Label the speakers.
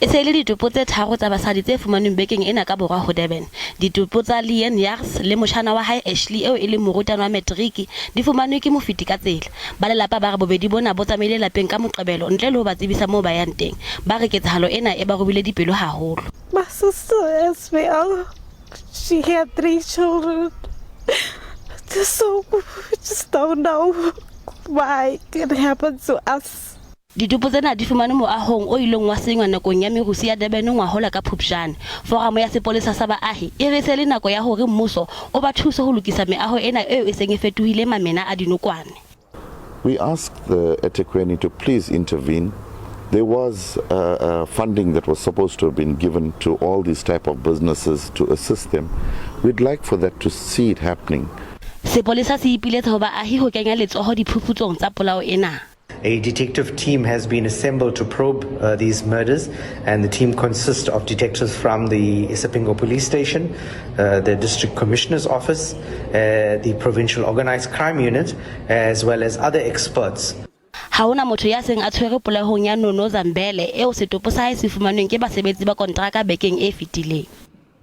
Speaker 1: E se e le ditopo tse tharo tsa basadi tse fumanweng bekeng ena ka borwa ho Durban. Ditopo tsa Leanne Jacques le motjhana wa hae Ashley eo e leng morutana wa matriki di fumanwe ke mofeti ka tsela. Ba lelapa ba re bobedi bona bo tsamaile lapeng ka Moqebelo ntle le ho ba tsebisa moo ba yang teng. Ba re ketsahalo ena e ba robile dipelo haholo.
Speaker 2: My sister as well. She had three children. So we just don't know why it happened to us.
Speaker 1: Ditopo tsena di fumanwe moahong o ileng wa senywa nakong ya merusu ya Durban ngwahola ka Phupjane. Foramo ya sepolesa sa baahi e re e se le nako ya hore mmuso o ba thuse ho lokisa meaho ena eo e seng e fetohile mamena a dinokwane.
Speaker 3: We asked the eThekwini to please intervene. There was funding that was supposed to have been given to all these type of businesses to assist them. We'd like for that to see it happening.
Speaker 1: Sepolesa se ipiletsa ho baahi ho kenya letsoho diphuputsong tsa polao ena.
Speaker 4: A detective team has been assembled to probe these murders, and the team consists of detectives from the Isipingo Police Station, the District Commissioner's Office, the Provincial Organized Crime Unit, as well as other experts.
Speaker 1: Ha hona motho ya seng a tshwerwe polaong ya Nono Zambele eo setopo sa hae se fumanweng ke basebetsi ba kontraka bekeng e fetileng.